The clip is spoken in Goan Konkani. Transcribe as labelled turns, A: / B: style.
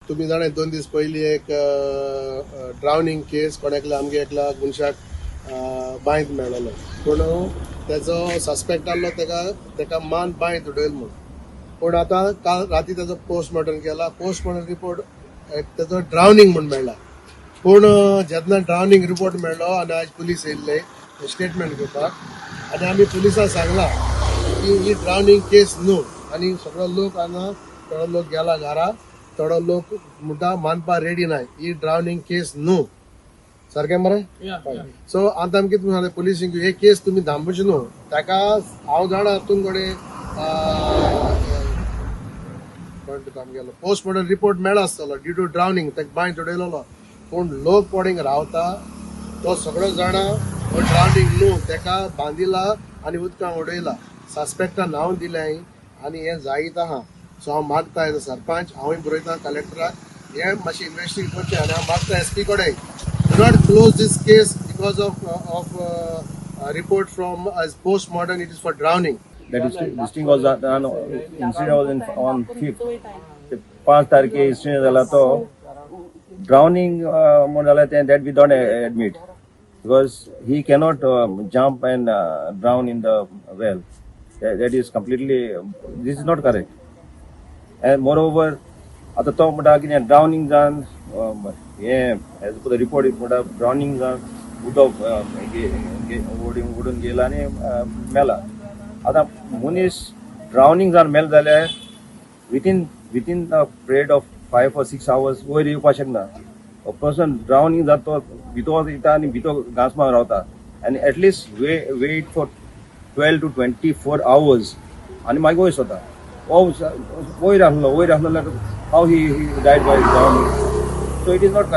A: तुमी जाणा, 2 दीस पयलीं एक ड्रावनिंग केस, कोण एकल्या आमगे एकल्या मनशाक बांयत मेळ्ळलो, पूण तेजो सस्पेक्ट आहलो तेका मान बांयत उडयल म्हूण. पूण आतां काल राती तेजो पोस्टमॉर्टम केला. पोस्टमॉर्टम रिपोर्ट तेजो ड्रावनिंग म्हूण मेळ्ळा. पूण जेन्ना ड्रावनिंग रिपोर्ट मेळ्ळो आनी आयज पुलीस येयल्ले स्टेटमेंट घेवपाक आनी आमी पुलिसांक सांगला की ही ड्रावनिंग केस न्हू. आनी सगळो लोक हांगा, थोडो लोक गेला घरा, थोडो लोक म्हणटा मानपा रेडी नाय, ही ड्रावनिंग केस न्हू. सारकें मरे? सो आतां आमी कितें सांगलें पुलिसींक, हे केस तुमी धांपूचे न्हू ताका. हांव जाणा, तुमकडे कोण तुका आमगेलो पोस्टमॉर्टम रिपोर्ट मेळ्ळो आसतलो ड्यू टू ड्रावनिंग ताका बांयत उडयलेलो. पूण लोक पडिंग रावता तो सगळो जाणा, हो ड्रावनिंग न्हू, ताका बांदिला आनी उदकां उडयला. सस्पेक्टा नांव दिलें आनी हें जायत आहा. सो हांव मागता एज अ सरपंच, हांवूय बरयता कलेक्टराक, हें मातशें इन्वेस्टिगेट करचें. आनी हांव मागता एसपी कडेन, do not close this case because of report from as post mortem it is for drowning.
B: That is, this thing was done, incident was on 5th. ते 5 तारखे इन्सिडेंट जाला. तो ड्रावनिंग म्हूण जाल्यार तें that we don't admit, because he cannot jump and drown in the well. That is completely, this is not correct. And moreover, आतां तो म्हणटा कितें ड्रावनिंग जावन हें एज पर the report म्हणटा, ड्रावनिंग जावन उदक उडून गेला आनी मेला. आतां मनीस ड्रावनिंग जावन मेल जाल्यार within the period of 5 or 6 hours वयर येवपाक शकना. पर्सन ड्रावनिंग जाता तो भितर वयता आनी भितर घांस मारून रावता आनी at least wait for 12 to 24 hours आनी मागीर वयर सरता. हो वयर आसलो जाल्यार how he died by drowning? So it is not correct.